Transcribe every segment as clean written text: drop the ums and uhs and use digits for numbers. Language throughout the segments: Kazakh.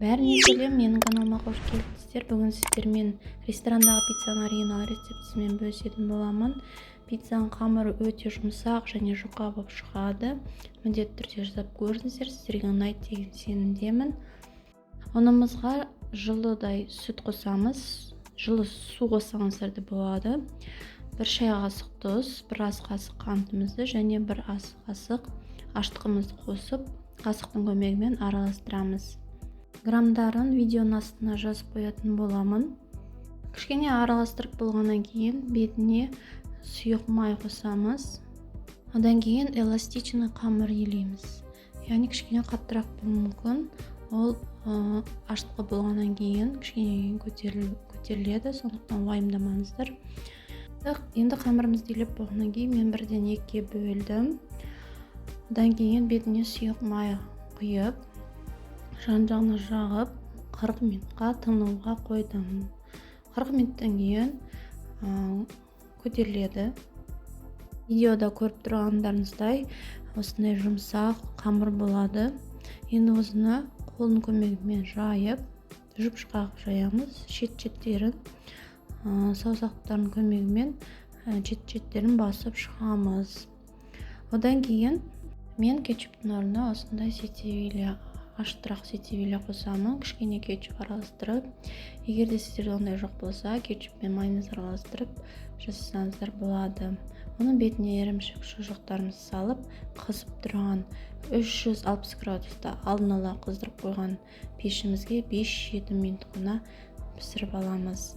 Бәріне сәлем! Менің каналыма қош келдіңіздер! Бүгін сіздермен ресторандағы пиццаның оригинал рецептісімен бөлісетін боламын. Пиццаның қамыры өте жұмсақ және жұқа болып шығады. Міндетті түрде жасап көріңіздер, сіздерге ұнайды деген сенімдемін. Ұнымызға жылыдай сүт қосамыз, жылы су қоссаңыздар да болады. 1 шай қасық тұз, 1 ас қасық қантымызды және 1 ас қасық ашытқымызды қосып, қасықтың көмегімен араластырамыз. Граммдарын видеоның астына жазып қоятын боламын. Кішкене араластырып болғаннан кейін бетіне сұйық май қосамыз. Одан кейін эластичный қамыр илейміз, яғни кішкене қаттырақ болуы мүмкін. Ол ашытқы болғаннан кейін кішкене көтеріледі, сондықтан уайымдамаңыздар. Енді қамырымызды илеп болғаннан кейін мен бірден екіге бөлдім. Одан кейін бетіне сұйық май құйып, жан жағына жағып, 40 минутқа тынуға қойдым. 40 минуттан кейін көтеріледі. Видеода көріп тұрғандарыңыздай, осындай жұмсақ қамыр болады. Енді осыны қолдың көмегімен жайып, жұп жұқа қылып жаямыз. Шет шеттерін саусақтардың көмегімен шет шеттерін басып шығамыз. Одан кейін мен кетчуптың орнына осындай сетевили, аштырақ сетевили қосамын, кішкене кетчуп араластырып. Егер де сіздерде ондай жоқ болса, кетчуп пен майонез араластырып жасасаңыздар болады. Оның бетіне ірімшік, шұжықтарымызды салып, қызып тұрған 360 градуста алдын ала қыздырып қойған пешімізге 5-7 минут қана пісіріп аламыз.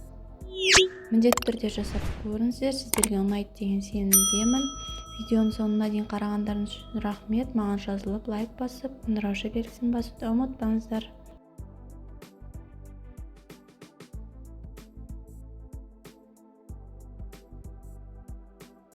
Міндетті түрде жасап көріңіздер, сіздерге ұнайды деген сенімдемін. Видеоның соңына дейін қарағандарыңыз үшін рахмет. Маған жазылып, лайк басып, қоңырауша белгісін басуды ұмытпаңыздар.